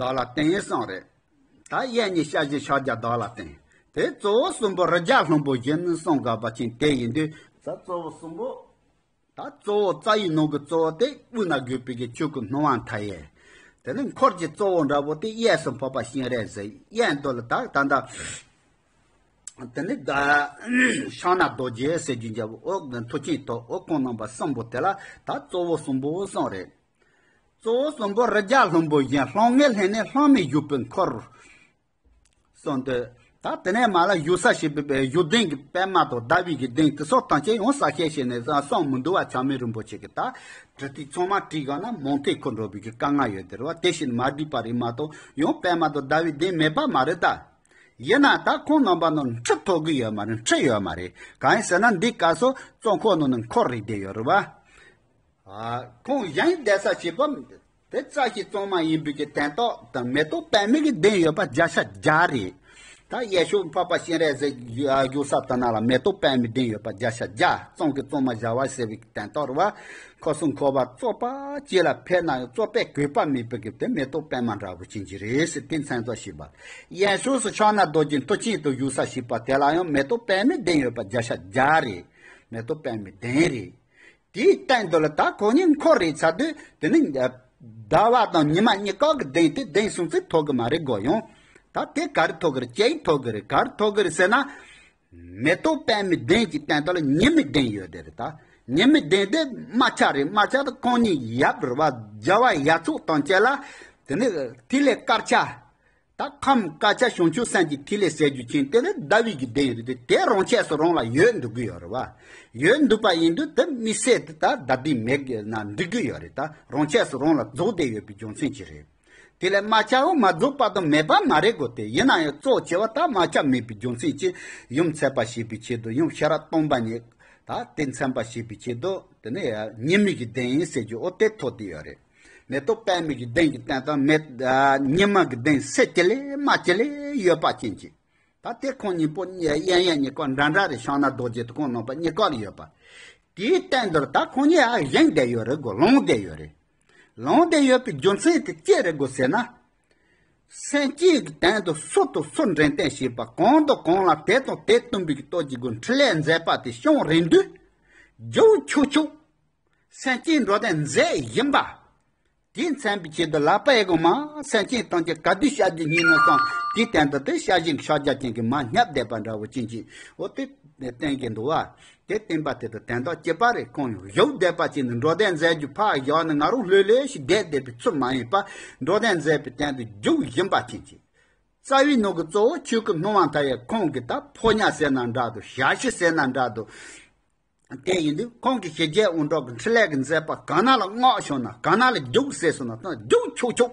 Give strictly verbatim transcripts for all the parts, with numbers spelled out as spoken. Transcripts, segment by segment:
བདག་ལ་བསྟན་གསུངས་རེད། ད་གཡས་གཉིས་ཤ་བཞི་ཕྱག་རྒྱ་བདག་ལ་བསྟན། དེ་གཙོ་བོ་གསུམ་པོ་རི་རྒྱལ་ལྷུན་པོ་བཞིན་གསུངས་དགོས་པ་ཅན་དེ་ཡིན་དུས། ད་གཙོ་བོ་གསུམ་པོ། ད་གཙོ་བོ་རྩ་བའི་ནང་གི་གཙོ་བོ་དེ་དབུས་ན་བཞུགས་པའི་གི་ཆོས་སྐུ་སྣང་བ་མཐའ་ཡས། དེ་ནི་འཁོར་གྱི་གཙོ་བོ་འདྲ་བོ་དེ་གཡས་སུ་འཕགས་པ་སྤྱན་རས་གཟིགས། གཡས་མདོ་ལ་ད་ད་ལྟ། དེ་ནི་ད་ཕྱག་ན་རྡོ་རྗེ་ཟེར་རྒྱུ་འཇམ་པོ། འོ་མཐུ་ཆེན་ཐོག། འོ་ཁོང་རྣམ་པ་གསུམ་པོ་དེ་ལ་ད་གཙོ་བོ་གསུམ་པོ་གསུངས་རེད། གཙོ་བོ་གསུམ་པོ་རི་རྒྱལ་ལྷུན་པོ་བཞིན། ལྷང་ངེ་ལྷན་ནེ་ལྷང་མེ་བཞུགས་པའི་འཁོར་གསུངས་ཏེ། ད་དེ་ནས་མ་ལ་བཞུགས་ས་ཞེས་པའི་བཞུགས་གདན་གྱི་པད་མ་དང་ཟླ་བའི་གི་གདན་དེ་སོགས་དང་བཅས་ཡང་གསལ་བཤད་བྱས་ནས་གསུངས་མི་འདུག་པ། ཆགས་མེད་རིན་པོ་ཆེ་གིས་ད་བྲིས་ཏེ་ཚང་མ་བྲིས་ག་ན་མང་ཐལ་ཁོ་འགྲོ་བའི་གི་དཀའ་ངལ་ཡོད་དེ་རེད་པ། དེ་བཞིན་མ་བྲིས་པ་རེད་མ་གཏོགས་ཡང་པད་མ་དང་ཟླ་བའི་གདན་མེད་པ་མ་རེད་ད། ཡིན་ན་ད་ཁོང་རྣམ་པ་ནང་ཁྲི་ཐོགས་ཀྱི་ཡོད་མ་རེད། ཁྲི་ཡོད་མ་རེད། གང་ཡིན་ཟེར་ན་འདི་སྐབས་སུ་གཙོ་འཁོར་ནང་ནས་འཁོར་རེ་བསྡད་ཡོད་རེད་པ། ཨ། ཁོང་བཞུགས་བསྡད་ས་བྱེད་པ་དེ་རྩ་ཤེ་གཙང་མ་ཡིན་པའི་གི་དན་རྟགས་དང་མེ་ཏོག་པདྨའི་གི་གདན་ཡོད་པ་བརྒྱ་ཆ་བརྒྱ་རེད། ད་གཡས་ཕྱོགས་འཕགས་པ་སྤྱན་རས་གཟིགས་བཞུགས་ས་དེ་ན་ལ་མེ་ཏོག་པདྨའི་གདན་ཡོད་པ་བརྒྱ་ཆ་བརྒྱ། གཙང་གི་གཙང་མ་བྱ་བ་ཟེར་བའི་གི་དན་རྟགས་རེད་པ། འཁོར་གསུམ་འཁོར་བ་རྩོད་པ་ཅི་ལ་ཕན་ན་ཡང་རྩོད་པའི་དགོས་པ་མེད་པའི་གི་དེ་མེ་ཏོག་པདྨ་འདྲ་བོ་ཅན་གྱི་རེད་ཟེར་དེ་མཚན་ཚོགས་ཞེས་པ། གཡས་ཕྱོགས་སུ་ཕྱག་ན་རྡོ་རྗེ་མཐུ་ཆེན་ཐོག་བཞུགས་ས་ཞེས་པ་དེ་ལ་ཡང་མེ་ཏོག་པདྨའི་གདན་ཡོད་པ་བརྒྱ་ཆ་བརྒྱ་རེད། མེ་ཏོག་པདྨའི་གདན་རེད། དེའི་སྟེང་དུ་ལ་ད་ཁོང་གཉིས་འཁོར་རེ་ཚར་དུས་དེ་ནི་ཟླ་བ་དང་ཉི་མ་གཉིས་ཀ་གི་གདན་དེ་གདན་སུམ་ཅུ་ཐོགས་ཀྱི་མ་རེད་གོ། ཡང་ད་དེ་ག་རེ་ཐོགས་ཀྱི་རེད། ཅི་ཐོགས་ཀྱི་རེད། ག་རེ་ཐོགས་ཀྱི་རེད་ཟེར་ན། མེ་ཏོག་པདྨའི་གདན་གྱི་སྟེང་དུ་ལ་ཉི་མའི་གདན་ཡོད་དེ་རེད། ད་ཉི་མའི་གདན་དེ་རྨ་བྱ་རེད། རྨ་བྱ་དེ་ཁོང་གཉིས་ཡབ་རེད་པ། རྒྱལ་བ་ཡབ་མཚུངས་དང་བཅས་ལ་དེ་ནི་ཐིག་ལེ་དཀར་ཆ། ད་ཁམས་དཀར་ཆ་བྱང་ཆུབ་སེམས་ཀྱི་ཐིག་ལེ་ཟེར་རྒྱུ་ཅན་དེ་ནི་ཟླ་བའི་གི་གདན་རེད་དེ། དེ་རང་ཆས་སུ་རང་ལ་ཡོད་འདུག་གི་ཡོད་རེད་པ། ཡོད་འདུག་པ་ཡིན་དུས་དེ་དམིགས་བསལ་དུ་ད་ད་ལྟའི་མེད་ན་འགྲིག་གི་ཡོད་རེད། ད་རང་ཆས་སུ་རང་ལ་རྫོགས་བསྡད་ཡོད་པའི་རྒྱུ་མཚན་གྱིས་རེད། དེ་ལས་རྨ་བྱའོ་མ་རྫོགས་པ་དང་མེད་པ་མ་རེད་གོ། དེ་ཡིན་ན་ཡང་གཙོ་ཆེ་བ་ད་རྨ་བྱ་མེད་པའི་རྒྱུ་མཚན་གྱིས་ཡུམ་མཚན་པ་བྱེད་པའི་ཆེད་དུ། ཡུམ་ཤེས་རབ་སྟོང་པ་ཉིད་ད་དེ་མཚན་པ་བྱེད་པའི་ཆེད་དུ་དེ་ནས་ཉི་མའི་གི་གདན་ཟེར་རྒྱུ་འོ་དེ་ཐོགས་བསྡད་ཡོད་རེད། མེ་ཏོག་པདྨའི་གི་གདན་གྱི་སྟེང་དུ་མེ་ཉི་མ་གི་གདན་སེ་ཅི་ལེ་རྨ་ཅི་ལེ་ཡོད་པ་ཅན་གྱི། ད་དེ་ཁོང་གཉིས་པོ་གཡས་གཡོན་གཉིས་ཀ་འདྲ་འདྲ་རེད། ཕྱག་ན་རྡོ་རྗེ་དེ་ཁོང་རྣམ་པ་གཉིས་ཀ་ལ་ཡོད་པ། དེའི་སྟེང་དུ་ད་ཁོང་གཉིས་ཨ་བཞེངས་བསྡད་ཡོད་རེད་གོ། ལངས་བསྡད་ཡོད་རེད། ལངས་བསྡད་ཡོད་པའི་རྒྱུ་མཚན་དེ་ཅི་རེད་གོ་ཟེར་ན། སེམས་ཅན་གྱི་དོན་དུ་སུ་དང་སུ་འགྲན་ལྡན་བྱེད་པ། གང་དང་གང་ལ་དེ་དང་དེ་བསྟུན་པའི་སྟོབས་ཀྱི་སྒོ་འཕྲིན་ལས་མཛད་པ་དེ་བྱུང་རན་དུས། རྒྱུག་ཆུག་ཆུག་སེམས་ཅན་འགྲོ་དོན་མཛད་བཞིན་པ། དེས་མཚོན་པའི་ཆེད་དུ་ལག་པ་ཡི་གོ་མ་སེམས་ཅན་ཐམས་ཅད་ག་དུས་བཤད་རྒྱུ་ཉིད་ནོ་སོང་། དེའི་སྟེང་དུ་དེ་བཤད་བཞིན་ཕྱག་རྒྱ་ཅན་གྱི་མ་བསྙབས་བསྡད་པ་འདྲ་བོ་ཅན་གྱི་འོ་དེ་བསྟན་གྱི་འདུག་བ། དེ་བསྟན་པ་དེ་དང་དོན་དག་གཅིག་པ་རེད། ཁོང་བཞུགས་བསྡད་པ་ཅིག་ནི་འགྲོ་དོན་མཛད་རྒྱུ་ཕར་བཞག་ནས་ང་རང་ལྷོད་ལྷོད་ཞིག་བསྡད་བསྡད་པའི་ཚུལ་མ་ཡིན་པ། འགྲོ་དོན་མཛད་པའི་སྟེང་དུ་རྒྱུག་བཞིན་པ་ཅན་གྱི། རྩ་བའི་ནང་གི་གཙོ་བོ་ཆོས་སྐུ་སྣང་བ་མཐའ་ཡས། ཁོང་གི་ད་ཕོ་ཉ་ཟེར་ན་འདྲ་འདུག་ཞ་ཤི་ཟེར་ན་འདྲ་འདུག་དེ་ཡིན་དུས་ཁོང་གི་ཞི་རྒྱས་དབང་དྲག་གི་འཕྲིན་ལས་ཀྱི་མཛད་པ་གང་ན་ལ་མངགས་བྱུང་ན། གང་ན་ལ་རྒྱུག་ཟེར་སོང་ན་རྒྱུག་ཆོག་ཆོག་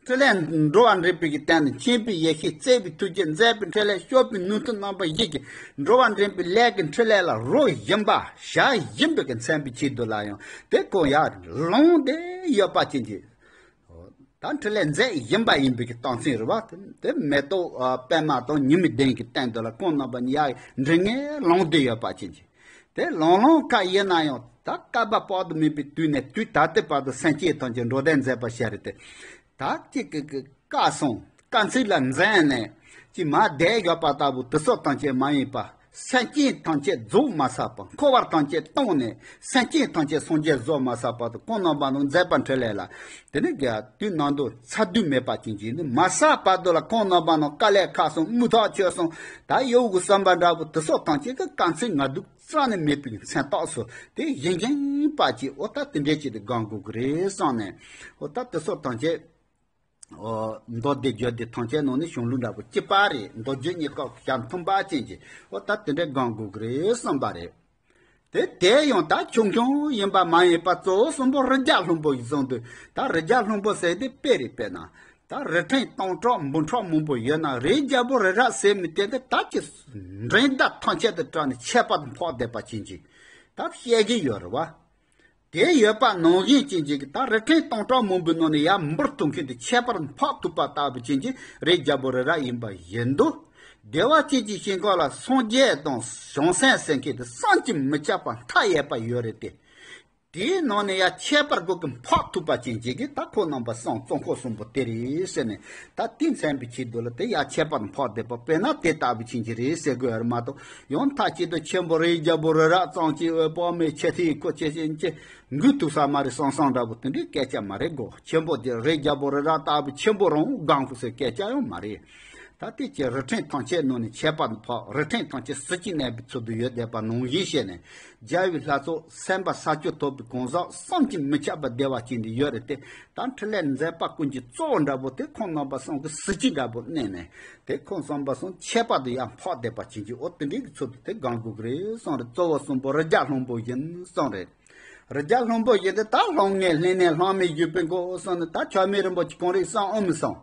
འཕྲིན་ལས་འགྲོ་བ་འདྲེན་པའི་གི་སྟེང་ནས་མཁྱེན་པའི་ཡེ་ཤེས། བརྩེ་བའི་ཐུགས་རྗེ། མཛད་པའི་འཕྲིན་ལས། སྤྱོད་པའི་ནུས་མཐུ་རྣམ་པ་བཞི་གིས་འགྲོ་བ་འདྲེན་པའི་ལས་ཀྱི་འཕྲིན་ལས་ལ་རོལ་བཞིན་པ། བྱ་བཞིན་པའི་གི་མཚོན་པའི་ཆེད་དུ་ལ་ཡང་དེ་ཁོང་ཡར་ལངས་བསྡད་ཡོད་པ་ཅན་གྱི། ད་འཕྲིན་ལས་མཛད་བཞིན་པ་ཡིན་པའི་གི་རྟགས་མཚན་རེད་བ། དེ་མེ་ཏོག་ཨ་པད་མ་དང་ཉི་མའི་གདན་གྱི་སྟེང་དུ་ལ་ཁོང་རྣམ་པ་གཉིས་ཡར་འདྲེན་ངེས་ལངས་བསྡད་ཡོད་པ་ཅན་གྱི། དེ་ལངས་ལངས་ཁ་ཡིན་ན་ཡང་ད་བསྐལ་པ་དཔག་ཏུ་མེད་པའི་དུས་ནས་དུས་ད་ལྟའི་བར་དུ་སེམས་ཅན་ཐམས་ཅད་འགྲོ་དོན་མཛད་པ་ཞིག་རེད་དེ། ད་ཅིག་གི་གི་བཀག་སོང་། དཀའ་ཚེགས་ལ་འཛེམས་ནས་ཅིག་མར་བསྡད་ཡོད་པ་ལྟ་བུ་དེ་ཚོ་ཐམས་ཅད་མ་ཡིན་པ། སེམས་ཅན་ཐམས་ཅད་རྫོགས་མ་ཚར་བར། འཁོར་བ་ཐམས་ཅད་སྟོངས་ནས་སེམས་ཅན་ཐམས་ཅད་སངས་རྒྱས་བཟོ་མ་ཚར་བར་དུ་ཁོང་རྣམ་པ་ནང་མཛད་པ་འཕྲིན་ལས་ལ། དེ་ནི་དུས་ནམ་དུ་ཚར་དུས་མེད་པ་ཅན་གྱི་ནི། མ་ཚར་བར་དུ་ལ་ཁོང་རྣམ་པ་ནང་དཀའ་ལས་ཁག་སོང་། རྨུགས་ཐག་ཆོད་སོང་། ད་ཡོད་དགུ་བསམ་པ་འདྲ་བོ་དེ་ཚོ་ཐམས་ཅད་ཀྱི་དཀའ་ཚེགས་ང་སྡུག་རྩ་ནས་མེད་པའི་མཚན་རྟགས་སུ་དེ་བཞེངས་བཞིན་པ་ཅིག་འོ་ད་དེ་འདྲའི་ཅིག་ཏུ་སྒང་དགོས་ཀྱི་རེད་བསམ་ནས། འོ་ད་དེ་ཚོ་ཐམས་ཅད། ཨོ། མདོ་སྡེ་རྒྱུད་སྡེ་ཐམས་ཅད་ནང་ནས་གཞུང་ལུགས་འདྲ་པོ་གཅིག་པ་རེད། མདོ་རྒྱུད་གཉིས་ཀ་ཞལ་མཐུན་པ་ཅན་གྱི། ཨོ་ད་དེ་འདྲའི་སྒང་དགོས་ཀྱི་རེད་བསམ་པ་རེད། དེ་དེ་ཡང་ད་ཆུང་ཆུང་ཡིན་པ་མ་ཡིན་པ་གཙོ་བོ་གསུམ་པོ་རི་རྒྱལ་ལྷུན་པོ་ཡི་ཟུང་དུ། ད་རི་རྒྱལ་ལྷུན་པོ་ཟེར་དེ་དཔེ་རེད། དཔེར་ན་ད་རི་ཕྲན་སྟོང་ཕྲག་འབུམ་ཕྲག་མང་པོ་ཡོད་ན། རི་རྒྱལ་པོ་རི་རབ་ཟེར་མི་དེ་དེ་ད་ཀྱི་འགྲན་ཟླ་ཐམས་ཅད་དུ་བྲལ་ནས་ཁྱད་པར་འཕགས་བསྡད་པ་ཅན་གྱི་ད་བཤད་ཀྱི་ཡོད་རེད་བ། དེ་ཡོད་པ་ནང་བཞིན་ཅན་གྱི་ད་རི་ཕྲན་སྟོང་ཕྲག་མང་པོའི་ནང་ནས་ཡར་འབུར་ཐོན་མཁན་དེ་ཁྱད་པར་འཕགས་ཐུབ་པ་ལྟ་བུ་ཅན་གྱི་རི་རྒྱལ་པོ་རི་རབ་ཡིན་པ་བཞིན་དུ། བདེ་བ་ཅན་གྱི་ཞིང་ཁམས་ལ་སངས་རྒྱས་དང་བྱང་སེམས་ཟེར་མཁན་དེ་བསམ་གྱིས་མི་ཁྱབ་པ་མཐའ་ཡས་པ་ཡོད་རེད་དེ། དེའི་ནང་ནས་ཡ་ཁྱད་པར་སྒོ་ཀུན་འཕགས་ཐུབ་པ་ཅན་ཅིག་གིས་ད་ཁོང་རྣམ་པ་གསུམ་གཙོ་འཁོར་གསུམ་པོ་དེ་རེད་ཟེར་ནས། ད་དེ་མཚོན་པའི་ཆེད་དུ་ལ་དེ་ཡ་ཁྱད་པར་འཕགས་བསྡད་པ་དཔེར་ན་དེ་ལྟ་བུ་ཅན་ཅིག་རེད་ཟེར་དགོས་ཡ་རེད་མ་གཏོགས། ཡང་མཐའ་གཅིག་ཏུ་ཆེན་པོ་རི་རྒྱལ་པོ་རི་རབ་ཙམ་ཅིག་འོད་དཔག་མེད་ཆེ་ཐིག་ཁོ་ཆེ་ཆེན་ཅིག་འགུལ་ཐུབ་ས་མ་རེད་བསམ་བསམ་འདྲ་པོ་དེ་འདྲའི་སྐད་ཆ་མ་རེད་གོ། ཆེན་པོ་དེ་རི་རྒྱལ་པོ་རི་རབ་ལྟ་བུ་ཆེན་པོ་རང་སྒང་ཁུ་ཟེར་སྐད་ཆ་ཡང་མ་རེད། ད་ལྟའི་ཀྱི་རི་ཕྲན་ཐམས་ཅད་ནང་ནས་ཁྱད་པར་འཕགས། རི་ཕྲན་ཐམས་ཅད་ཟིལ་གྱིས་གནོན་པའི་ཚུལ་དུ་ཡོད་བསྡད་པ་ནང་བཞིན་བྱས་ནས། རྒྱལ་བའི་ལྷ་ཚོགས་སེམས་དཔའ་ས་བཅུ་ཐོབ་པའི་གང་ཟག་བསམ་གྱིས་མི་ཁྱབ་པ་བདེ་བ་ཅན་དེ་ཡོད་རེད་དེ། ད་འཕྲིན་ལས་མཛད་པ་ཀུན་གྱི་གཙོ་བོ་འདྲ་པོ་དེ་ཁོང་རྣམ་པ་གསུམ་གྱི་ཟིལ་གྱིས་འདྲ་པོ་གནོན་ནས། དེ་ཁོང་རྣམ་པ་གསུམ་ཁྱད་པར་དུ་ཡང་འཕགས་བསྡད་པ་ཅན་གྱི་འོ་དེ་འདྲའི་གི་ཚུལ་དུ་དེ་སྒོམ་དགོས་ཀྱི་རེད་གསུངས་རེད། གཙོ་བོ་གསུམ་པོ་རི་རྒྱལ་ལྷུན་པོ་བཞིན་གསུངས་རེད། རི་རྒྱལ་ལྷུན་པོ་བཞིན་དེ་ད་སློབ་དངོས་བསླུས་གནས་བླ་མེད་བཞུགས་པའི་མགོ་གསུངས་ནས། ད་ཆགས་མེད་རིན་པོ་ཆེ་གང་རེད་བསམ་འོང་མི་བསམ།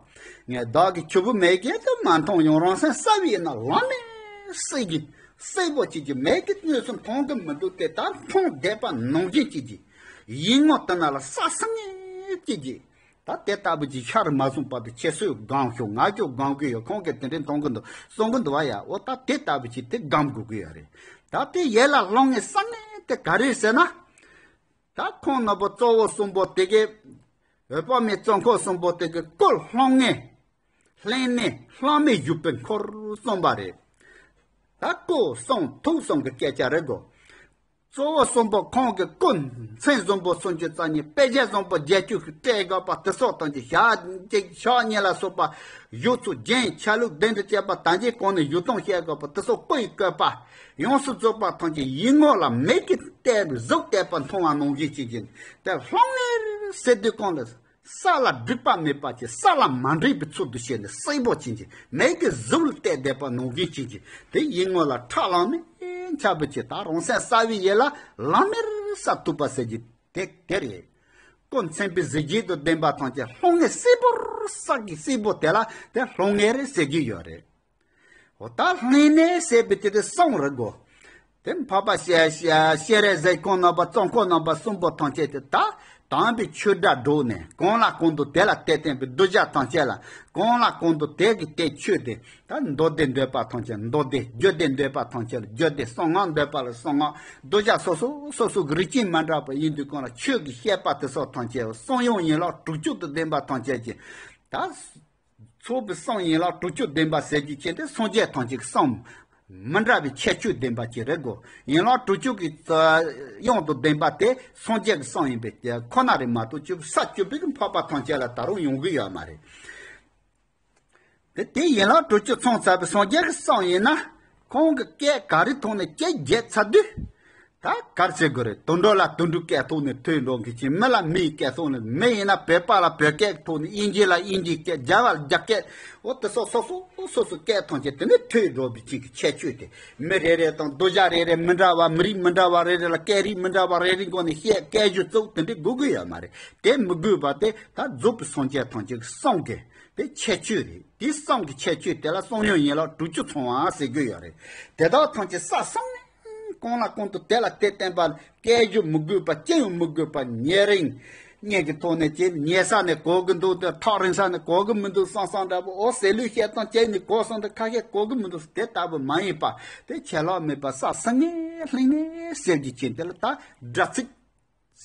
ངས་བདག་གི་ཆུ་བུ་མེ་ཀེ་དུ་མ་མཐོང་ཡང་། རང་སེམས་གསལ་བའི་ཡུལ་ན་བླ་མེད་གསལ་གྱི་གསལ་པོ་ཅིག་གི་མེ་ཀེ་མངོན་སུམ་མཐོང་གི་མི་འདུག་སྟེ། ད་མཐོང་བསྡད་པ་ནང་བཞིན་ཅིག་གི་ཡིད་ངོ་དེ་ན་ལ་ས་སང་ངེ་ཅིག་གི། ད་དེ་ལྟ་བུ་ཅིག་ཤར་མ་སོང་བར་དུ་ཁྱེད་ཚོས་སྒོམ་ཤོག་ང་ཚོས་སྒོམ་གི་ཡོད། ཁོང་གིས་དེ་འདྲའི་མཐོང་གི་འདུག་གསུང་གི་འདུག་བ་ཡ། འོ་ད་དེ་ལྟ་བུ་ཅིག་དེ་སྒོམ་དགོས་ཀྱི་ཡོད་རེད། ད་དེ་ཡིད་ལ་སློང་ངེ་སང་ངེ་དེ་ག་རེ་ཟེར་ན། ད་ཁོང་རྣམ་པ་གཙོ་བོ་གསུམ་པོ་དེ་གའི་འོད་དཔག་མེད་གཙོ་འཁོར་གསུམ་པོ་དེ་གའི་སྐུ་སློང་ངེ་བསླུས་གནས་བླ་མེད་བཞུགས་པའི་འཁོར་གསུམ་པ་རེད། ད་སྐུ་གསུང་ཐུགས་གསུམ་གྱི་སྐད་ཆ་རེད་གོ། གཙོ་བོ་གསུམ་པོ་ཁོང་གི་སྐུ་མཚན་བཟང་པོ་སུམ་ཅུ་རྩ་གཉིས། དཔེ་བྱད་བཟང་པོ་བརྒྱད་ཅུ་ཞིག་སྤྲས་དགོས་པ་དེ་སོགས་དང་། ཞག་ཞག་གཉིས་ལ་སོགས་པ་བཞུགས་ཚུལ་རྒྱན་ཆ་ལུགས་ལྡན་དུ་བྱས་པ་དང་། རྗེས་གོང་ནས་བཞུགས་སྟངས་བཤད་དགོས་པ་དེ་སོགས་སྐུ་ཡི་བཀོད་པ་ཡོངས་སུ་རྫོགས་པ་ཐམས་ཅད་ཡིད་ངོ་ལ་མེ་གིས་བལྟས་པའི་གཟུགས་བལྟས་པ་མཐོང་བ་ནང་བཞིན་བྱེད་ཀྱི། དེ་སློང་ངེ་ཟེར་དུས་གང་ལ། ས་ལ་སྒྲིབ་པ་མེད་པ་ཅིག་ས་ལ་མ་འདྲེས་པའི་ཚུལ་དུ་བྱས་ནས་གསལ་པོ་ཅན་གྱི་མེ་གི་གཟུགས་ལ་བལྟས་བསྡད་པ་ནང་བཞིན་བྱེད་ཀྱི། དེ་ཡིད་ངོ་ལ་ཁྲ་ལམ་མེར་འཆར་བའི་ཕྱིར། ད་རང་སེམས་གསལ་བའི་ཡུལ་ལ་ལམ་མེར་གསལ་ཐུབ་པ་ཟེར་གྱི་དེ་དེ་རེད། སྐུ་མཚན་དཔེའི་གཟི་བརྗིད་དུ་ལྡན་པ་ཐམས་ཅད་སློང་ངེ་གསལ་པོར་གསལ་གྱི་གསལ་པོ་དེ་ལ་དེ་སློང་ངེ་རེད་ཟེར་གྱི་ཡོད་རེད། འོ་ད་བསླུས་གནས་ཟེར་བའི་དེ་དེ་གསུང་རེད་གོ། དེ་འཕགས་པ་སྤྱན་སྤྱན་རས་གཟིགས་ཁོང་རྣམ་པ་གཙོ་འཁོར་རྣམ་པ་གསུམ་པོ་ཐམས་ཅད་དེ་ད་དམ་པའི་ཆོས་སྒྲ་སྒྲོགས་ནས། གང་ལ་གང་འདུལ་དེ་ལ་དེ་བསྟན་པའི་གདུལ་བྱ་ཐམས་ཅད་ལ་གང་ལ་གང་འདུལ་དེ་གི་དེ་ཆོས་དེ། ད་མདོ་སྡེ་འདོད་པ་ཐམས་ཅད་མདོ་སྡེ། རྒྱུད་སྡེ་འདོད་པ་ཐམས་ཅད་ལ་རྒྱུད་སྡེ། གསང་སྔགས་འདོད་པ་ལ་གསང་སྔགས། གདུལ་བྱ་སོ་སོ་སོ་སོ་གི་རིགས་ཅན་མི་འདྲ་བ་ཡིན་དུས་གང་ལ་ཆོས་ཀྱི་བཤད་པ་དེ་སོགས་ཐམས་ཅད་གསུང་ཡུམ་ཡན་ལག་དྲུག་ཅུ་དང་ལྡན་པ་ཐམས་ཅད་ཀྱི་ད། ཚོགས་པའི་གསུང་ཡན་ལག་དྲུག་ཅུ་ལྡན་པ་ཟེར་རྒྱུ་ཅན་དེ་སངས་རྒྱས་ཐམས་ཅད་ཀྱི་གསུང་མི་འདྲ་བའི་ཁྱད་ཆོས་ལྡན་པ་ཅིག་རེད་གོ། ཡན་ལག་དྲུག་ཅུ་གི་དབྱངས་དང་ལྡན་པ་དེ་སངས་རྒྱས་ཀྱི་གསུང་ཡིན་པའི་ཁོ་ན་རེད་མ་གཏོགས། བཅུ་ས་བཅུ་པའི་གི་འཕགས་པ་ཐམས་ཅད་ལ་ད་རུང་ཡོང་གི་ཡོད་མ་རེད། དེ་དེ་ཡན་ལག་དྲུག་ཅུ་ཚང་ཚར་བའི་སངས་རྒྱས་ཀྱི་གསུང་ཡིན་ན། ཁོང་གི་སྐད་ག་རེ་ཐོག་ནས་སྐད་རྒྱས་ཚར་དུས། ད་ག་རེ་བྱེད་དགོས་རེད། དུད་འགྲོ་ལ་དུད་འགྲོའི་སྐད་ཐོག་ནས་ཐོས་འགྲོ་མཁན་ཅིག་མི་ལ་མིའི་སྐད་ཐོག་ནས། མི་ཡིན་ན་བོད་པ་ལ་བོད་སྐད་ཐོག་ནས། དབྱིན་ཇི་ལ་དབྱིན་ཇིའི་སྐད། རྒྱ་བ་ལ་རྒྱ་སྐད། འོ་དེ་སོགས་སོ་སོ་སོ་སོའི་སྐད་ཐམས་ཅད་དེ་ནས་ཐོས་འགྲོ་བའི་ཅིག་གི་ཁྱད་ཆོས་དེ། མི་རེ་རེ་དང་གདུལ་བྱ་རེ་རེ་མི་འདྲ་བ། མི་རིགས་མི་འདྲ་བ་རེ་རེ་ལ་སྐད་རིགས་མི་འདྲ་བ་རེ་རེའི་སྒོ་ནས་བཤད། སྐད་ཆ་ཚོགས་དེ་འདྲ་དགོས་ཀྱི་ཡོད་མ་རེད། དེ་མི་དགོས་པ་དེ་ད་རྫོགས་པའི་སངས་རྒྱས་ཐམས་ཅད་ཀྱི་གསུང་གི་དེ་ཁྱད་ཆོས་རེད། དེ་གསུང་གི་ཁྱད་ཆོས་དེ་ལ་གསུང་ཡུམ་ཡན་ལག་དྲུག་ཅུ་ཚང་བ་ཟེར་གྱི་ཡོད་རེད། དེ་དག་ཐམས་ཅད་ས་སང་ནས་གང་ལ་གང་དུ་དེ་ལ་དེ་བསྟན་པ། སྐད་ཆ་མི་དགོས་པ། ཅི་ཡང་མི་དགོས་པ། ཉན་རིང་ཉན་གྱི་ཐོག་ནས་ཅི། ཉན་ས་ནས་གོ་གི་འདུག་སྟེ། ཐག་རིང་ས་ནས་གོ་གི་མི་འདུག་བསམ་བསམ་འདྲ་པོ། འོ་ཟེར་ལུགས་བཤད་སྟངས་ཅི་ནས་གོ་སོང་སྟེ་ཁ་ཤས་གོ་གི་མི་འདུག་དེ་ལྟ་བུ་མ་ཡིན་པ། དེ་ཆད་ལྷག་མེད་པ་ས་སང་ངེ་བསླུས་གནས་ཟེར་རྒྱུ་ཅན་དེ་ལ་ད་སྒྲ་ཚིག་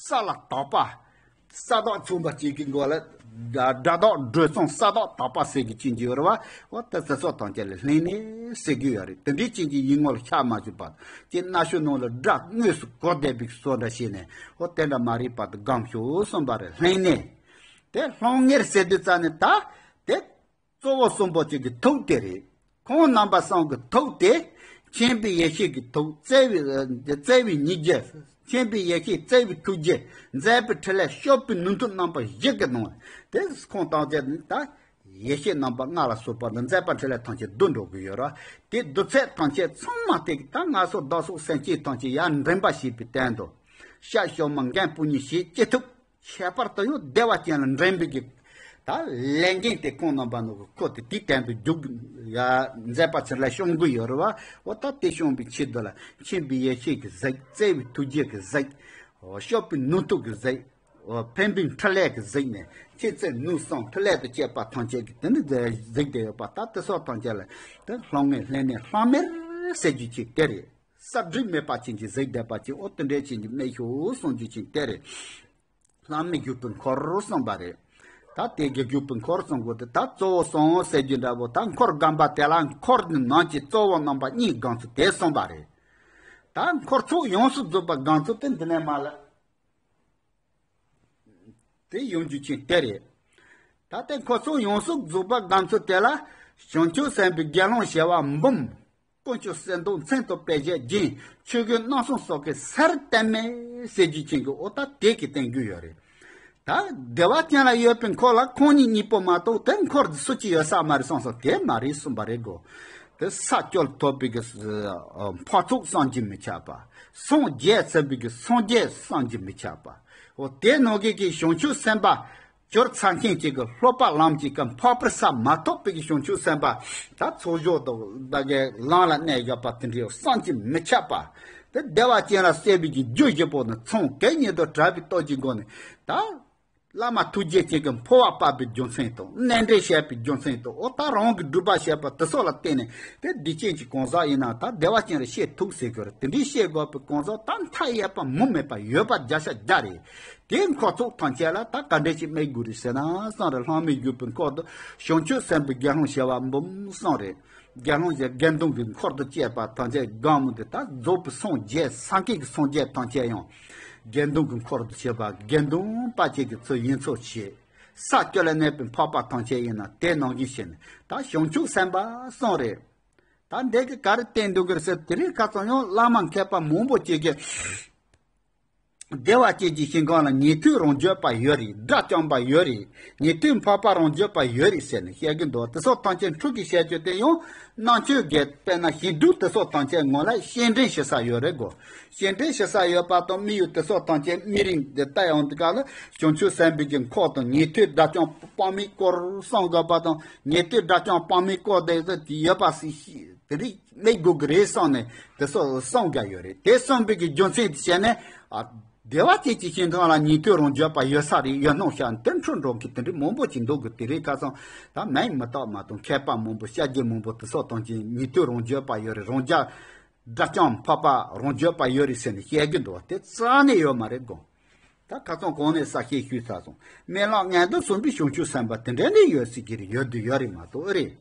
ས་ལ་དག་པ། ས་དག་མཚུངས་པ་ཅིག་གི་མགོ་ལ། སྒྲ་དག་སྒྲོས་མཚུངས་ས་དག་དག་པ་ཟེར་གྱི་ཅན་གྱི་ཡོད་རེད་བ། འོ་ད་དེ་སོགས་ཐམས་ཅད་ལ་བསླུས་གནས་ཟེར་གྱི་ཡོད་རེད། དེ་འདྲའི་ཅན་གྱི་ཡིད་ངོ་ལ་ཤར་མ་བཅུག་པ། ཅིག་རྣ་ཤོག་ནང་ལ་སྒྲ་དངོས་སུ་གོ་བསྡད་པའི་བཟོ་འདྲ་བྱས་ནས། འོ་དེ་འདྲ་མ་རེད་པ་དེ་སྒོམ་ཤོག་གསུངས་པ་རེད། བསླུས་གནས། དེ་སློང་ངེར་ཟེར་དུས་ཙ་ནས་ད་དེ། གཙོ་བོ་གསུམ་པོ་གཅིག་གི་ཐུགས་དེ་རེད། ཁོང་རྣམ་པ་གསུམ་གྱི་ཐུགས་དེ། མཁྱེན་པའི་ཡེ་ཤེས་ཀྱི་ཐུགས། བརྩེ་བའི་བརྩེ་བའི་སྙིང་རྗེ། མཁྱེན་པའི་ཡེ་ཤེས། བརྩེ་བའི་ཐུགས་རྗེ། མཛད་པའི་ཕྲིན་ལས། སྤྱོད་པའི་ནུས་མཐུ་རྣམ་པ་བཞི་གི་ནང་དེ་ཁོང་ཐམས་ཅད་ནི་ད་ཡེ་ཤེས་རྣམ་པ་ལྔ་ལ་སོགས་པ་ནི་མཛད་པ་ཕྲིན་ལས་ཐམས་ཅད་བསྡུ་འགྲོ་གི་ཡོད་ར། དེ་བསྡུ་ཚད་ཐམས་ཅད་ཚང་མ་དེ་ད་ང་སོགས་བདག་སོགས་སེམས་ཅན་ཐམས་ཅད་ཡར་འདྲེན་པ་བྱེད་པའི་དོན་དུ། ཤ་ཤོ་མ་མགོན་པོ་ཉིད་ཞེས་ཅི་ཐུབ། ཁྱད་པར་དུ་ཡང་བདེ་བ་ཅན་ལ་འདྲེན་པའི་གི་ད་ལས་འགན་དེ་ཁོང་རྣམ་པ་ནོ་གི་ཁོ་དེ་དེའི་སྟེང་དུ་རྒྱུག་ཡ་མཛད་པ་ཚུར་ལ་ཤོང་གི་ཡོད་རེད་བ། འོ་ད་དེ་ཤོང་བའི་ཆེད་དུ་ལ་མཁྱེན་པའི་ཡེ་ཤེས་ཀྱི་གཟིགས། བརྩེ་བའི་ཐུགས་རྗེ་གི་གཟིགས། འོ་སྤྱོད་པའི་ནུས་མཐུ་གི་གཟིགས། འོ་ཕན་པའི་ཕྲིན་ལས་ཀྱི་གཟིགས་ནས་མཁྱེན་བརྩེ་ནུས་གསུམ་ཕྲིན་ལས་དང་བཅས་པ་ཐམས་ཅད་ཀྱི་དེ་ནི་གཟིགས་བསྡད་ཡོད་པ། ད་དེ་སོགས་ཐམས་ཅད་ལ་དེ་སློང་ངེ་བསླུས་གནས་བསླུས་གནས་ཟེར་རྒྱུ་ཅིག་དེ་རེད། གསར་སྒྲིག་མེད་པ་ཅན་གྱི་གཟིགས་བསྡད་པ་ཅན། འོ་དེ་འདྲའི་ཅན་གྱི་སྨྲས་ཤོག་གསུང་རྒྱུ་ཅན་དེ་རེད། ལྷ་མི་བརྒྱུད་པའི་འཁོར་གསུངས་པ་རེད། ད་དེ་དགེ་བརྒྱུད་པའི་འཁོར་གསུང་དགོས་ཏེ། ད་གཙོ་བོ་གསུམ་ཟེར་རྒྱུ་འདྲ་པོ། ད་འཁོར་སྒོམ་པ་དེ་ལ་འཁོར་ནང་གི་གཙོ་བོ་རྣམ་པ་གཉིས་སྒོམ་ཚུལ་དེ་གསུངས་པ་རེད། ད་འཁོར་ཚོགས་ཡོངས་སུ་རྫོགས་པ་སྒོམ་ཚུལ་དེ་འདི་ནས་མར་ལ། དེ་ཡོང་རྒྱུ་ཅན་དེ་རེད། ད་ལྟའི་འཁོར་ཚོགས་ཡོངས་སུ་རྫོགས་པ་སྒོམ་ཚུལ་དེ་ལ། བྱང་ཆུབ་སེམས་དཔའི་དགེ་སློང་བྱེ་བ་འབུམ། དཀོན་མཆོག་གསེར་མདོག་མཚན་དང་དཔེ་བྱད་བརྒྱན། ཆོས་གོས་རྣམ་གསུམ་སོགས་ཀྱི་སར་བསྟན་མེད་ཟེར་རྒྱུ་ཅན་གྱི། འོ་ད་དེ་གི་བསྟན་རྒྱུ་ཡོད་རེད། ད་བདེ་བ་ཅན་ལ་ཡོད་པའི་འཁོར་ལ་ཁོང་ཉིད་གཉིས་པོ་མ་གཏོགས་དེ་འཁོར་འདི་སུ་གཅིག་ཡོད་ས་མ་རེད་གསུངས་སོ། དེ་མ་རེད་གསུངས་པ་རེད་གོ། དེ་ས་བཅུ་ཐོབ་པའི་གི་འཕགས་ཚོགས་བསམ་གྱིས་མི་ཁྱབ་པ། སངས་རྒྱས་ཚུགས་པའི་གི་སངས་རྒྱས་བསམ་གྱིས་མི་ཁྱབ་པ། འོ་དེ་ནང་གི་གི་བྱང་ཆུབ་སེམས་དཔའ་གྱུར་ཚར་མཁན་གཅིག་གི་སློབ་པ་ལམ་གཅིག་གི་འཕགས་པའི་ས་མ་ཐོབ་པའི་གི་བྱང་ཆུབ་སེམས་དཔའ། ད་ཚོགས་བསགས་དང་ད་གའི་ལམ་ལ་གནས་བཞག་པ་དེ་འདྲའི་བསམ་གྱིས་མི་ཁྱབ་པ། དེ་བདེ་བ་ཅན་ལ་སྐྱེ་བའི་གི་རྒྱུ་བཞི་པོ་ནི་ཚངས་དང་ཉིད་དུ་བྲལ་བའི་སྟོབས་ཀྱི་སྒོ་ནས། ད་བླ་མ་ཐུགས་རྗེ་ཅན་གྱི་འཕོ་བ་སྤར་བའི་རྒྱུ་མཚན་དང་། གནས་འདྲེན་བྱས་པའི་རྒྱུ་མཚན་དང་། འོ་ད་རང་གི་སྒྲུབ་པ་བྱས་པ་དེ་སོགས་ལ་བརྟེན་ནས། དེ་སྡིག་ཅན་གྱི་གང་ཟག་ཡིན་ན་ད་བདེ་བ་ཅན་ལ་སྐྱེ་ཐུབ་ཟེར་གི་རེད། དེ་འདྲའི་སྐྱེ་དགོས་པའི་གང་ཟག་ད་མཐའ་ཡས་པ་མུ་མེད་པ་ཡོད་པ་བརྒྱ་ཆ་བརྒྱ་རེད། དེ་འཁོར་ཚོགས་ཐམས་ཅད་ལ་ད་ག་འདྲ་ཞིག་སྨྲས་དགོས་རེད་ཟེར་ན་གསུངས་རེད། ལྷ་མི་བརྒྱུད་པའི་འཁོར་དུ་བྱང་ཆུབ་སེམས་དཔའི་དགེ་སློང་བྱེ་བ་འབུམ་གསུངས་རེད། དགེ་སློང་གི་དགེ་འདུན་གྱི་འཁོར་དུ་བཅས་པ་ཐམས་ཅད་སྒོམ་མོ་དེ་ད་རྫོགས་པའི་སངས་རྒྱས་སངས་རྒྱས་ཀྱི་སངས་རྒྱས་ཐམས་ཅད་ཡང་དགེ་འདུན་གྱི་འཁོར་དུ་བཅས་པ། དགེ་འདུན་པ་བཅས་ཀྱི་ཚུལ་ཡིན་ཚུལ་བྱེད། ས་བཅུ་ལ་གནས་པའི་འཕགས་པ་ཐམས་ཅད་ཡིན་ན་དེ་ནང་བཞིན་བྱས་ནས་ད་བྱང་ཆུབ་སེམས་དཔའ་གསུངས་རེད། ད་འདི་གི་ག་རེ་བསྟན་འདུག་གི་རེད་ཟེར། དེ་རིང་ཁ་སང་ཡང་བླ་མ་མཁས་པ་མང་པོ་ཅིག་གིས། བདེ་བ་ཅན་གྱི་ཞིང་ཁམས་ལ་ཉན་ཐོས་རང་རྒྱུད་པ་ཡོད་རེད། དགྲ་བཅོམ་པ་ཡོད་རེད། ཉན་ཐོས་འཕགས་པ་རང་རྒྱུད་པ་ཡོད་རེད་ཟེར་ནས་བཤད་ཀྱི་འདུག། དེ་སོགས་ཐམས་ཅད་འཁྲུལ་གྱི་བཤད་རྒྱུ་དེ་ཡང་རྣམ་དཔྱོད་ཀྱིས། དཔེར་ན་ཞིང་སྒྲུབ་དེ་སོགས་ཐམས་ཅད་ངོ་ལ་སྤྱན་འདྲེན་བྱེད་ས་ཡོད་རེད་གོ། སྤྱན་འདྲེན་བྱེད་ས་ཡོད་པ་དང་། མི་ཡུལ་དེ་སོགས་ཐམས་ཅད་མི་རིང་དེ་ལྟ་ཡོང་དུས་སྐབས་ལ་བྱང་ཆུབ་སེམས་དཔའི་གི་འཁོར་དང་། ཉན་ཐོས་དགྲ་བཅོམ་དཔག་མེད་སྐོར་གསུང་དགོས་པ་དང་། ཉན་ཐོས་དགྲ་བཅོམ་དཔག་མེད་སྐོར་དེ་ཡོད་པ་སྲིད་ཤིག། དེ་རིགས་སྨྲས་དགོས་ཀྱི་རེད་བསམ་ནས་དེ་སོགས་གསུང་གི་ཡོད་རེད། དེ་གསུངས་པའི་གི་རྒྱུ་མཚན་དེ་བྱས་ནས། ཨ། བདེ་བ་ཅན་གྱི་ཞིང་ཁམས་ལ་ཉན་ཐོས་རང་རྒྱུད་པ་ཡོད་ས་རེད། ཡོད་སྣང་ཤར་དེ་འཁྲུལ་འགྲོ་གི་དེ་འདྲའི་མང་པོ་ཅིག་འདུག་གི། དེ་རིང་ཁ་སང་ད་མིང་མི་བཏགས་མ་གཏོགས་མཁས་པ་མང་པོ་སྐྱབས་རྗེ་མང་པོ་དེ་སོགས་ཐམས་ཅད་ཉན་ཐོས་རང་རྒྱུད་པ་ཡོད་རེད། རང་རྒྱུད་དགྲ་བཅོམ་འཕགས་པ་རང་རྒྱུད་པ་ཡོད་རེད་ཟེར་ནས་བཤད་གི་འདུག། དེ་རྩ་ནས་ཡོད་མ་རེད་གོ། ད་ཁ་སང་གོང་ནས་གསལ་བཤད་ཞུས་ཚར་སོང་། སྨོན་ལམ་མངོན་དུ་སོང་བའི་བྱང་ཆུབ་སེམས་དཔའ་དེ་འདྲ་ནི་ཡོད་སྲིད་ཀྱི་རེད། ཡོད་དུ་ཡོད་རེད་མ་གཏོགས་ཨེ་རེད།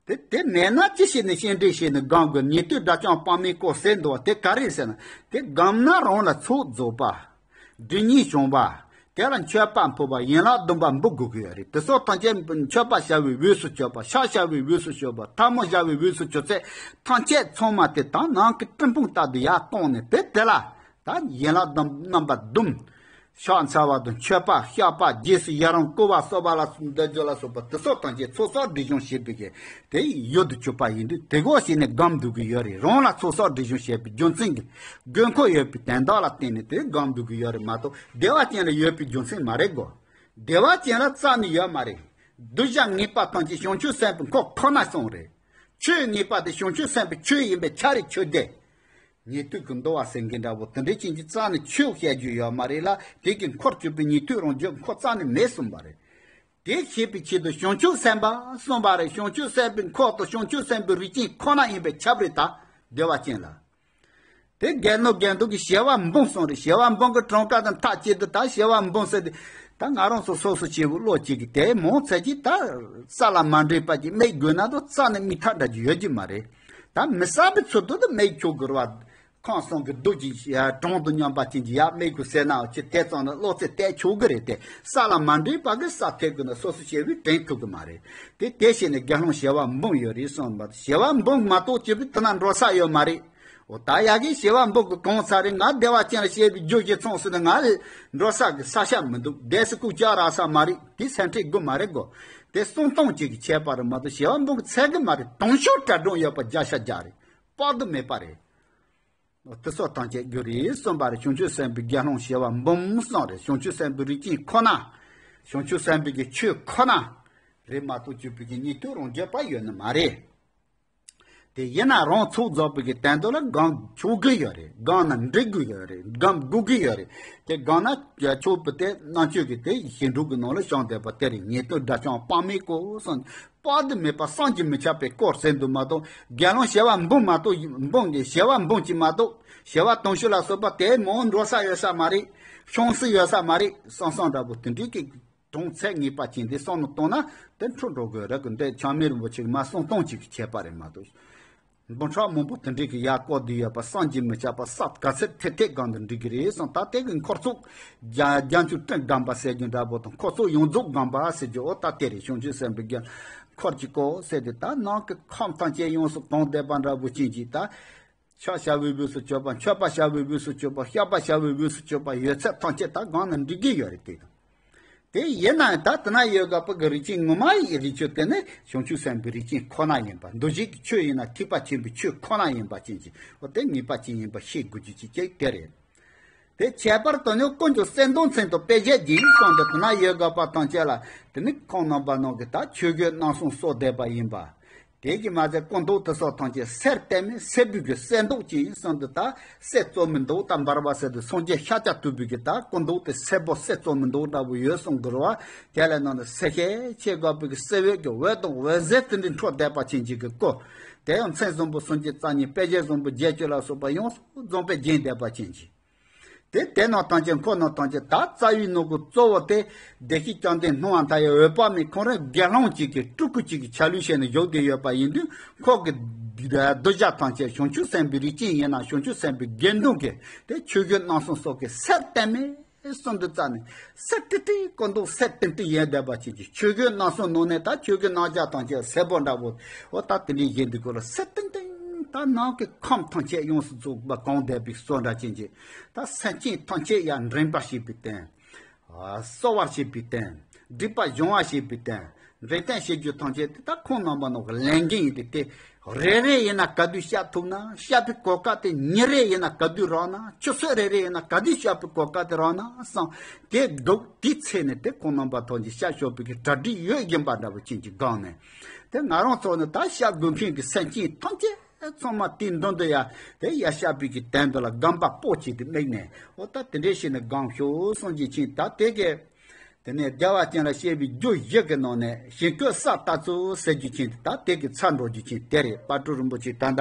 དེ་དེ་མེད་ན་ཅི་བྱས་ནས་སྤྱན་འདྲེན་བྱས་ནས་སྒོམ་དགོས། ཉན་ཐོས་དགྲ་བཅོམ་དཔག་མེད་སྐོར་ཟེར་འདུག་བ། དེ་ག་རེ་ཟེར་ན། དེ་སྒོམ་ན་རང་ལ་ཚོགས་རྫོགས་པ། སྒྲིབ་གཉིས་བྱང་བ། དེ་ལ་མཆོད་པ་ཕུལ་བ། ཡན་ལག་བདུན་པ་འབུལ་དགོས་ཀྱི་ཡོད་རེད། དེ་སོགས་ཐམས་ཅད་མཆོད་པ་བྱ་བའི་འོས་སུ་གྱུར་པ། ཕྱག་བྱ་བའི་འོས་སུ་གྱུར་པ། ཐལ་མོ་སྦྱར་བའི་འོས་སུ་གྱུར་ཚད་ཐམས་ཅད་ཚང་མ་དེ་དག་ནང་གི་སྤྲིན་ཕུང་ལྟར་དུ་ཡར་བཏང་ནས། དེ་དེ་ལ་ད་ཡན་ལག་བདུན་རྣམ་པ་བདུན། ཕྱག་འཚལ་བ་དང་། མཆོད་པ། བཤགས་པ། རྗེས་སུ་ཡི་རང་བསྐུལ་བ་གསོལ་བ་ལ་སོགས་འདི་སྦྱོར་ལ་སོགས་པ་དེ་སོགས་ཐམས་ཅད་ཚོགས་བསགས་སྒྲིབ་སྦྱོང་བྱེད་པའི་གི་དེ་ཡུལ་དུ་གྱུར་པ་ཡིན་དུས། དེ་གོ་ཞིག་ནས་སྒོམ་འདུག་གི་ཡོད་རེད། རང་ལ་ཚོགས་བསགས་སྒྲིབ་སྦྱོང་བྱེད་པའི་རྒྱུ་མཚན་གྱི་དགོས་མཁོ་ཡོད་པའི་དོན་དག་ལ་བརྟེན་ནས་དེ་སྒོམ་འདུག་གི་ཡོད་རེད་མ་གཏོགས། བདེ་བ་ཅན་ལ་ཡོད་པའི་རྒྱུ་མཚན་མ་རེད་གོ། བདེ་བ་ཅན་ལ་རྩ་ནས་ཡོད་མ་རེད། གདུལ་བྱ་ངེས་པ་ཐམས་ཅད་བྱང་ཆུབ་སེམས་དཔའི་འཁོར་ཁོ་ན་གསུངས་རེད། ཆོས་ངེས་པ་དེ་བྱང་ཆུབ་སེམས་དཔའི་ཆོས་ཡིན་པའི་ཆ་རེ་ཆོས་དེ། ཉན་ཐོས་ཀྱི་འདུལ་བ་ཟེར་མཁན་འདྲ་བོ་དེ་འདྲའི་ཅན་གྱི་རྩ་ནས་ཆོས་བཤད་རྒྱུ་ཡོད་མ་རེད་ལ། དེ་གི་འཁོར་གྱུར་པའི་ཉན་ཐོས་རང་རྒྱུད་འཁོར་རྩ་ནས་མེད་གསུངས་པ་རེད། དེ་ཤེས་པའི་ཆེད་དུ་བྱང་ཆུབ་སེམས་དཔའ་གསུངས་པ་རེད། བྱང་ཆུབ་སེམས་དཔའི་འཁོར་དང་བྱང་ཆུབ་སེམས་དཔའི་རིགས་ཅན་ཁོ་ན་ཡིན་པས་ཁྱབ་རེད། ད་བདེ་བ་ཅན་ལ། དེ་དགེ་སློང་དགེ་འདུན་གྱི་བྱེ་བ་འབུམ་གསུངས་རེད། བྱེ་བ་འབུམ་གྱི་གྲངས་ཀ་དང་མཐའ་གཅིག་ཏུ་ད་བྱེ་བ་འབུམ་ཟེར་ཏེ། ད་ང་རང་ཚོ་སོ་སོ་སྐྱེ་བོ་བློ་གཅིག་གིས་དེ་མང་ཚད་ཀྱིས་ད་ས་ལ་མ་འདྲེས་པ་ཅིག་སྨྲས་དགོས་ན་ད་རྩ་ནས་སྨྲས་ཐབས་འདྲ་ཅིག་ཡོད་ཀྱི་མ་རེད། ད་མི་གསལ་པའི་ཚུལ་དུ་ད་སྨྲས་ཆོག་གི་རེད་བ། ཁམས་གསུམ་གྱི་རྡོ་རྗེ་གྲངས་དང་མཉམ་པ་ཅན་གྱི་ཡར་སྨྲས་དགོས་ཟེར་ན་ཅི་དེ་ཙམ་ན་བློ་རྩེ་གཏད་ཆོག་གི་རེད་དེ། ས་ལ་མ་འདྲེས་པ་གི་ས་ཐེབས་དགོས་ན་སོ་སོ་སྐྱེ་བོས་དྲན་ཐུབ་ཀྱི་མ་རེད་དེ། དེ་བྱས་ནས་དགེ་སློང་བྱེ་བ་འབུམ་ཡོད་རེད་གསུངས་པ། བྱེ་བ་འབུམ་མ་གཏོགས་སྐྱེ་བོ་དེ་ན་འགྲོ་ས་ཡོད་མ་རེད། འོ་ད་ཡ་གི་བྱེ་བ་འབུམ་གྱི་གང་ཚར་རེད། ང་བདེ་བ་ཅན་ལ་སྐྱེ་བའི་རྒྱུ་གཅིག་ཚང་ཟེར་ན་ང་འགྲོ་ས་གི་ས་ཆ་མི་འདུག། བསྡད་ས་ཁུག་ཅག་རག་ས་མ་རེད། དེ་སེམས་ཁྲལ་དགོས་མ་རེད་གོ། དེ་གསུང་སྟངས་གཅིག་གིས་ཁྱད་པར་རེད་མ་གཏོགས་བྱེ་བ་འབུམ་གྱིས་ཚད་གི་མ་རེད། དང་ཤོས་གྲལ་སྒྲོམ་ཡོད་པ་བརྒྱ་ཆ་བརྒྱ་རེད། དཔག་ཏུ་མེད་པ་རེད། དེ་སོགས་ཐམས་ཅད་རྒྱུ་རེད་གསུངས་པ་རེད། བྱང་ཆུབ་སེམས་དཔའི་དགེ་སློང་བྱེ་བ་འབུམ་གསུངས་རེད། བྱང་ཆུབ་སེམས་དཔའི་རིགས་ཅན་ཁོ་ན། བྱང་ཆུབ་སེམས་དཔའི་གི་ཆོས་ཁོ་ན་རེད་མ་གཏོགས་གྱུར་པའི་གི་ཉན་ཐོས་རང་རྒྱུད་པ་ཡོད་ནི་མ་རེད། དེ་ཡིན་ན་རང་ཚོགས་རྫོགས་པའི་གི་དོན་དུ་ལ་སྒོམ་ཆོག་གི་ཡོད་རེད། སྒོམ་ན་འགྲིག་གི་ཡོད་རེད། སྒོམ་དགོས་ཀྱི་ཡོད་རེད། དེ་སྒོམ་ན་ཆོག་པའི་དེ་རྣམ་དཔྱོད་ཀྱི་དེ་ཞི་འགྲོ་གི་ནང་ལ་བྱང་བསྡད་པ་དེ་རེད། ཉན་ཐོས་དགྲ་བཅོམ་དཔག་མེད་སྐུ་གསུངས། དཔག་ཏུ་མེད་པ་བསམ་གྱིས་མི་ཁྱབ་པའི་སྐུ་ཟེར་འདུག་མ་གཏོགས། དགེ་སློང་བྱེ་བ་འབུམ་མ་གཏོགས་འབུམ་གྱི་བྱེ་བ་འབུམ་གཅིག་མ་གཏོགས། བྱེ་བ་དུང་ཕྱུར་ལ་སོགས་པ་དེ་མང་འགྲོ་ས་ཡོད་ས་མ་རེད། ཤོང་ས་ཡོད་ས་མ་རེད། བསམ་བསམ་འདྲ་པོ་དེ་འདྲའི་གི་གྲོང་ཚད་ངེས་པ་ཅན་དེ་བསམ་བློ་བཏང་ན་དེ་འཁྲུལ་འགྲོ་དགོས་རེད་གི། འདི་ཆགས་མེད་རིན་པོ་ཆེ་གི་མ་གསུང་སྟངས་ཅིག་གི་ཁྱད་པར་རེད་མ་གཏོགས། འབུམ་ཕྲག་མང་པོ་དེ་འདྲའི་གི་ཡར་བཀོད་བསྡད་ཡོད་པ་བསམ་གྱིས་མི་ཁྱབ་པ། ས་ག་ཚད་ཐེག་ཐེག་སྒོམ་དུ་འགྲིག་གི་རེད་བསམ། ད་དེ་གི་འཁོར་ཚོགས་རྒྱ་རྒྱ་མཚོའི་སྤྲིན་སྒོམ་པ་ཟེར་རྒྱུ་འདྲ་པོ་དང་། འཁོར་ཚོགས་ཡོངས་རྫོགས་སྒོམ་པ་ཟེར་རྒྱུ་འོ་ད་དེ་རེད། བྱང་ཆུབ་སེམས་དཔའི་རྒྱུད་འཁོར་གྱི་སྐོར་ཟེར་དེ། ད་ནང་གི་ཁམས་ཐམས་ཅད་ཡོངས་སུ་གང་བསྡད་པ་འདྲ་པོ་ཅན་གྱི་ད། ཕྱག་བྱ་བའི་དབུས་སུ་གྱུར་པ། མཆོད་པ་བྱ་བའི་དབུས་སུ་གྱུར་པ། བཤགས་པ་བྱ་བའི་དབུས་སུ་གྱུར་པ། ཡོད་ཚད་ཐམས་ཅད་ད་སྒོམ་ན་འགྲིག་གི་ཡོད་རེད་དེ། དེ་ཡིན་ན་ད་དེ་ན་ཡོད་དགོས་པ་གི་རིགས་ཅན་ངོ་མ་ཡི་རིགས་ཆོས་དེ་ནི་བྱང་ཆུབ་སེམས་དཔའི་རིགས་ཅན་ཁོ་ན་ཡིན་པ། འདུ་བྱེད་ཀྱི་ཆོས་ཡིན་ན་ཐེག་པ་ཆེན་པོའི་ཆོས་ཁོ་ན་ཡིན་པ་ཅན་གྱི་འོ་དེ་ངེས་པ་ཅན་ཡིན་པ་ཤེས་དགོས་རྒྱུ་ཅིག་ཅིག་དེ་རེད། དེ་ཁྱད་པར་དུ་ནི་དཀོན་མཆོག་གསལ་སྟོང་མཚན་དུ་དཔེ་བྱད་ཀྱིས་གསུངས་ཏེ། དེ་ན་ཡོད་དགོས་པ་ཐམས་ཅད་ལ་དེ་ནི་ཁོང་རྣམ་པ་རྣམས་ཀྱིས་ད་ཆོས་གོས་རྣམ་གསུམ་གསོལ་བསྡད་པ་ཡིན་པ། དེ་གིས་མ་ཚད་སྐུ་མདོག་དེ་ཚོ་ཐམས་ཅད་གསེར་བཏབ་མེད་སེར་བུ་གི་གསེར་མདོག་ཅན་གསུངས་ཏེ། ད་གསེར་བཙོ་མི་འདུག་ད་འབར་བ་ཟེར་དུས་སངས་རྒྱས་ཤཱཀྱ་ཐུབ་པའི་གི་ད་སྐུ་མདོག་དེ་སེར་པོ་གསེར་བཙོ་མི་འདུག་འདྲ་པོ་ཡོད་གསུང་གི་རེད་བ། དེ་ལས་ནང་ནས་གསེར་ཞལ་ཕྱེ་དགོས་པའི་གི་གསེར་འོད་ཀྱི་འོད་དང་འོད་ཟེར་དེ་འདྲའི་འཕྲོ་བསྡད་པ་ཅན་གྱི་གི་སྐུ། དེ་ཡང་མཚན་བཟང་པོ་སུམ་ཅུ་རྩ་གཉིས། དཔེ་བྱད་བཟང་པོ་བརྒྱད་ཅུ་ལ་སོགས་པ་ཡོངས་སུ་རྫོགས་པས་བརྒྱན་བསྡད་པ་ཅན་གྱི། དེ་དེ་རྣམས་ཐམས་ཅད་འཁོར་རྣམས་ཐམས་ཅད་ད་རྩ་བའི་ནང་གི་གཙོ་བོ་དེ་བདེ་གཤེགས་བཅོམ་ལྡན་སྣང་བ་མཐའ་ཡས་འོད་དཔག་མེད་ཁོང་རང་དགེ་སློང་གཅིག་གི་སྤྲུལ་སྐུ་གཅིག་གི་ཆ་ལུགས་བྱས་ནས་བཞུགས་བསྡད་ཡོད་པ་ཡིན་དུས། ཁོ་གི་གདུལ་བྱ་ཐམས་ཅད་བྱང་ཆུབ་སེམས་དཔའི་རིགས་ཅན་ཡིན་ན་བྱང་ཆུབ་སེམས་དཔའི་དགེ་འདུན་གྱི་དེ་ཆོས་གོས་རྣམ་གསུམ་སོགས་ཀྱི་གསེར་བཏབ་མེད་གསུམ་དུ་བརྩིས་ནས་གསེར་ཏིལ་ཏིལ་སྐུ་མདོག་གསེར་ཏིལ་ཏིལ་ཡིན་བསྡད་པ་ཅན་གྱི་ཆོས་གོས་རྣམ་གསུམ་ནང་ནས་ད་ཆོས་གོས་རྣམ་གཞག་ཐམས་ཅད་སེར་པོ་འདྲ་པོ། འོ་ད་དེ་འདྲའི་བཞིན་དུ་ཁོ་ལ་གསེར་ཏིང་ཏིང་། ད་ནང་གི་ཁམས་ཐམས་ཅད་ཡོངས་སུ་རྫོགས་པ་གང་བསྡད་པའི་བཟོ་འདྲ་ཅན་གྱི། ད་སེམས་ཅན་ཐམས་ཅད་ཡང་འདྲེན་པར་བྱེད་པའི་རྟེན། གསོ་བར་བྱེད་པའི་རྟེན། སྒྲིབ་པ་སྦྱང་བར་བྱེད་པའི་རྟེན། འདྲེན་རྟེན་བྱེད་རྒྱུ་ཐམས་ཅད་དེ་ད་ཁོང་རྣམ་པ་ནང་གི་ལས་འགན་ཡིན་ཏེ། དེ་རེ་རེ་ཡིན་ན་ག་དུས་བཤགས་ཐུབ་ན། བཤགས་པའི་གོ་སྐབས་དེ་ཉིན་རེ་ཡིན་ན་ག་དུས་རག་ན། ཆུ་ཚོད་རེ་རེ་ཡིན་ན་ག་དུས་བཤགས་པའི་གོ་སྐབས་དེ་རག་ན་བསམ། དེ་འདུག་དེའི་ཚེ་ནས་དེ་ཁོང་རྣམ་པ་ཐམས་ཅད་བཤགས་ཆོག་པའི་གི་གྲ་སྒྲིག་ཡོད་བཞིན་པ་འདྲ་པོ་ཅན་གྱི་སྒང་ནས། དེ་ང་རང་ཚོ་ནི་ད་བཤགས་དགོས་མཁན་གྱི་སེམས་ཅན་ཐམས་ཅད་ཚང་མ་དེའི་མདུན་དུ་ཡ་དེ་ཡ་བཤགས་པའི་གི་དོན་དུ་ལ་སྒོམ་པ་སྤོ་བྱས་ཏེ་དམིགས་ནས། འོ་ད་དེ་འདྲས་བྱས་ནས་སྒོམ་ཤོག་གསུངས་རྒྱུ་ཅན། ད་དེ་གི་དེ་ནས་བདེ་བ་ཅན་ལ་བཤད་པའི་རྒྱུ་བཞི་གི་ནང་ནས་ཞིང་བཀོད་ས་ལྟ་ཚུལ་ཟེར་རྒྱུ་ཅན་དེ། ད་དེ་གི་ཚར་འགྲོ་རྒྱུ་ཅན་དེ་རེད། དཔལ་སྤྲུལ་རིན་པོ་ཆེ་ད་ལྟ་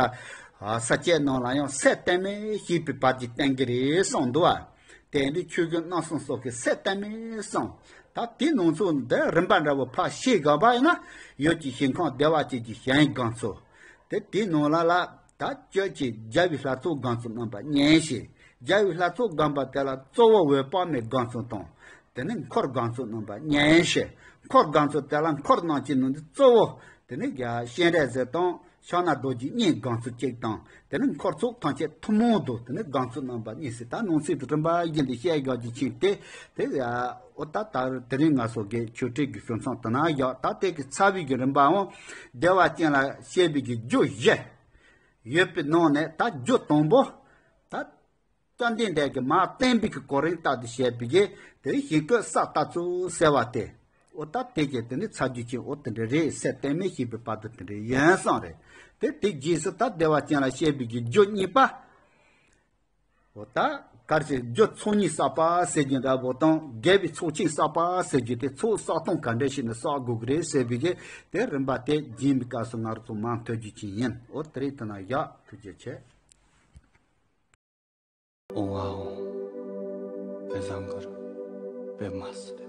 ས་བཅད་ནང་ལ་ཡང་གསེར་བཏབ་མེད་ཞེས་པའི་བར་གྱི་བསྟན་གྱི་རེད་གསུངས་འདུག་བ། དེ་འདི་ཆོས་གོས་རྣམ་གསུམ་སོགས་ཀྱི་གསེར་བཏབ་མེད་གསུངས། ད་དེའི་ནང་ཚུལ་འདི་རིམ་པ་འདྲ་བོ་ཕར་ཤེས་དགོས་པ་ཡིན་ན། ཡུལ་གྱི་ཞིང་ཁམས་བདེ་བ་ཅན་གྱི་ཞིང་སྒོམ་ཚུལ། དེ་དེའི་ནང་ལ་ལ་ད་སྤྱོད་ཀྱི་རྒྱལ་བའི་ལྷ་ཚོགས་སྒོམ་ཚུལ་རྣམ་པ་གཉིས་ཤིག་རྒྱལ་བའི་ལྷ་ཚོགས་སྒོམ་པ་དེ་ལ་གཙོ་བོ་འོད་དཔག་མེད་སྒོམ་ཚུལ་དང་། དེ་ནས་འཁོར་སྒོམ་ཚུལ་རྣམ་པ་གཉིས་ཤིག་འཁོར་སྒོམ་ཚུལ་དེ་ལ་འཁོར་རྣམས་ཀྱི་ནང་དུ་གཙོ་བོ་དེ་ནི་རྒྱལ་བ་སྤྱན་རས་གཟིགས་དང་། ཕྱག་ན་རྡོ་རྗེ་གཉིས་སྒོམ་ཚུལ་གཅིག་དང་། དེ་ནས་འཁོར་ཚོགས་ཐམས་ཅད་ཐུན་མོང་དུ་དེ་ནས་སྒོམ་ཚུལ་རྣམ་པ་གཉིས་ཟེར། ད་ནང་གསེས་དེ་རིམ་པ་བཞིན་དུ་བཤད་དགོས་ཀྱི་ཕྱིན་ཏེ། དེ་ཡ་འོ་ད་ད་དེ་རིང་ང་ཚོ་གི་ཆོས་ཁྲིད་ཀྱི་ཞུ་མཚམས་དེ་ན་བཞག་ད་དེ་གི་ཚར་བའི་གི་རིམ་པའང་བདེ་བ་ཅན་ལ་བཤད་པའི་གི་རྒྱུ་བཞི་ཡོད་པའི་ནང་ནས། ད་རྒྱུ་དང་པོ་ད་བཅོམ་ལྡན་འདས་ཀྱིས་མར་བསྟན་པའི་གི་གོ་རིམ་ལྟར་དུ་བཤད་པའི་གི་དེ་ཞིང་བཀོད་ས་ལྟ་ཚུལ་ཟེར་བ་དེ། འོ་ད་དེ་གས་དེ་ནི་ཚར་རྒྱུ་ཅན་འོ་དེ་འདྲ་རེད། གསེར་བཏབ་མེད་ཞེས་པའི་བར་དུ་དེ་འདྲ་ཡིན་གསུངས་རེད། དེ་དེ་རྗེས་སུ་ད་བདེ་བ་ཅན་ལ་བཤད་པའི་གི་རྒྱུ་གཉིས་པ། འོ་ད་གལ་སྲིད་རྒྱུ་ཚོགས་གཉིས་བསགས་པ་ཟེར་རྒྱུ་འདྲ་པོ་དང་། དགེ་བའི་ཚོགས་ཆེན་བསགས་པ་ཟེར་རྒྱུ་དེ་ཚོགས་བསགས་སྟངས་ག་འདྲ་ཞིག་ནས་བསགས་དགོས་ཀྱི་རེད་ཟེར་བའི་གི་དེ་རིམ་པ་དེ་རྗེས་མའི་སྐབས་སུ་ང་རང་ཚོ་མར་ཐོན་རྒྱུ་ཅན་ཡིན། འོ་དེ་རིང་དེ་ན་བཞག་ཐུགས་རྗེ་ཆེ། ཨོང་ཨ་ཨོང་། དཔེ་བཟང་གུ་རུ་པདྨ་སིདྡྷི།